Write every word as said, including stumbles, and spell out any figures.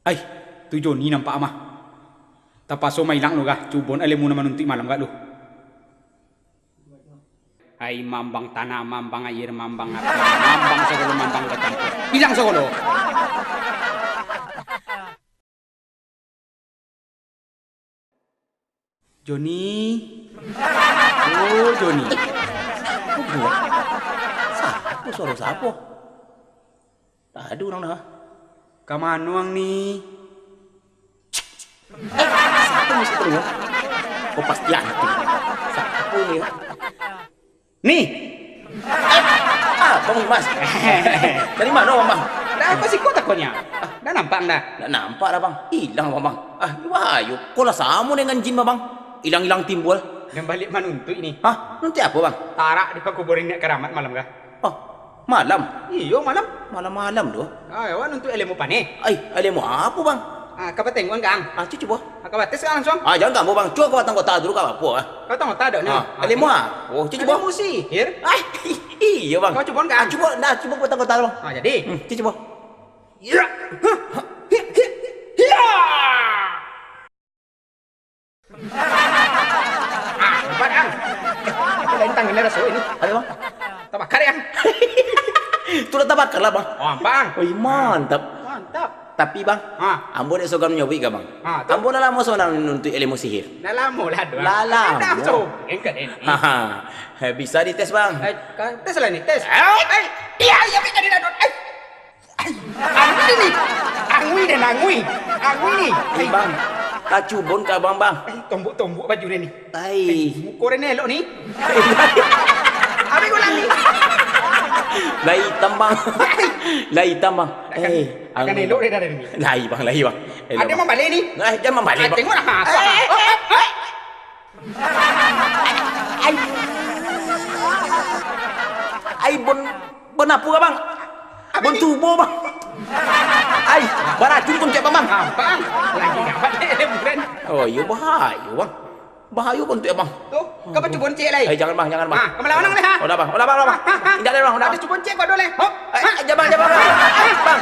Ai, tu Joni nampak amah. Tapaso mailang lo gah, cubo nak ilmu nan manuntuik malam gak lu. Ai, mambang tanah, mambang aia, mambang api, mambang sagalo, mambang bacampur. Ilang sagalo. Joni. Oh, Joni. Sapo, suaro sapo? Tado urang dah. Ka mano ang ni? Eh, sapo ni, sapo ni? Oh, pasti antu. Sapo ni? Ni. Ah, Bang Mas. Dari mano, Bang? Dah, apa sih kok takonyo? Ah, dah nampak dah? Dah nampak dah, Bang. Ilang, Bang, Bang. Ah, bahayo. Ko lah samo dengan jin, Bang. Ilang-ilang timbul. Nan baliak manuntuik ni. Hah? Nuntuik apo, Bang? Tarak di pakuburan niniak karamat malam kah? Oh, malam? Iyo, malam. Malam-malam tu? Ah, awak nuntuik ilmu paneh. Ai, ilmu apo, Bang? Ah, ka batengok ang. Ah, cubo. Ah, ka bates ang langsuang. Ah, jan ganggu, Bang. Cubo ka batang kota dulu, ka apo, ah. Ka batang kota ado ni. Ah, ilmu apo? Cubo. Ilmu sihir. Ai, iyo, Bang. Kau cubo ang. Ah, cubo, nah, cubo ka batang kota dulu, Bang. Ah, jadi? Hmm, cubo. Ya. Hah? Hia, hia, hia. Ah, nampak ang. Eh, apa lain tangan ni raso ini? Apo, Bang? Tabakar ang. Tu lah tabakar lah, Bang. Oh, ampang. Wih, mantap. Mantap. Tapi, Bang, ha, ambo dek sogan manyabuik ka, Bang. Ha, tu. Ambo lah lamo sabananyo nuntuik ilmu sihir. Lah lamo lah tu, Bang. Lah lamo. Dah, so, engkat ini. Haha. Bisa dites, Bang. Eh, ka-, tes lah ni, tes. Eh, eh, iya, iya, bisa dites. Eh. Ai, angui ni. Angui den, angui. Angui ni. Ai, Bang. Tacubon ka Abang, Bang. Ai, tombok-tombok baju den ni. Ai. Ai, muko den elok ni. Abih ulang ni. Lah itam, Bang. Lah itam, Bang. Takkan, eh, takkan angui. Elok den dari ni. Lah, Bang, lah, Bang. Elok, Bang. Ado mambalik ni. Nah, jan mambalik, Bang. Tengoklah, apa? Eh, eh, eh, eh. Ai. Ai, bon, bon apo, Bang? Bon tubo, Bang. Ai, baracun kontek, Bang. Apo? Lagi ngapa deh, Bren? Oh, iyo, bahayo, Bang. Bahayo kontek, Bang. Tu, ka cubo cek lai. Eh, jangan, Bang, jangan, Bang. Ah, ka malam-malam lai, ha? Udah, Bang. Udah, Bang, udah, Bang. Indak deh, Bang, udah. Ado cubo cek ko dulu lai. Hop. Eh, eh, jangan, jangan, Bang. Bang.